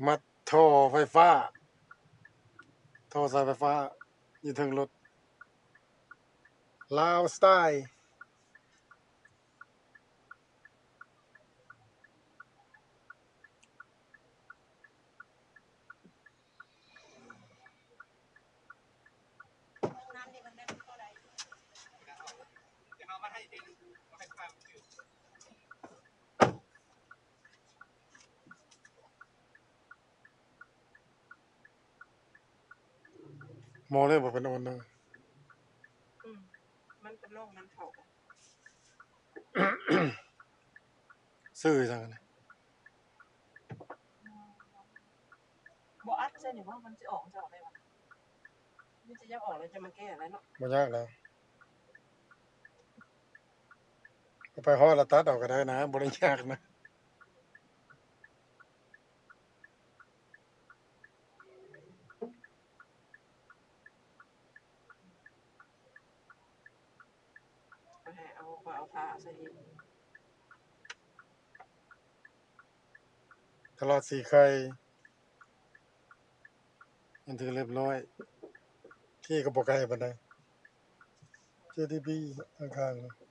ມັດທໍ່ໄຟຟ້າ ທໍ່ສາຍໄຟຟ້າຢູ່ເທິງລົດ ລາວສະໄຕ. ໝໍເລີຍບໍ່ເປັນອອນເດີ ອືມ ມັນເປັນໂລກນັ້ນເຖົ້າ ຊື່ຫຍັງນີ້ ບໍ່ອັດໃສ່ນີ້ບໍ່ ມັນຊິອອກ ມັນຊິອອກໄດ້ບໍ່ ມີແຕ່ຢາກອອກແລ້ວຈະມາແກ້ແລ້ວເນາະ ບໍ່ຍາກແລ້ວ ເອົາໄປຮອດແລ້ວຕັດເອົາກໍໄດ້ນະ ບໍ່ໄດ້ຍາກນະ. ໃຫ້ເອົາ ຂ້ອຍເອົາຜ້າໃສ່ອີກ ຕະຫຼາດສີໄຂ່ ອັນຖືກຮຽບຮ້ອຍ ທີ່ກໍບໍ່ໄກປານໃດ ເຈດີບີ ຂ້າງໆ.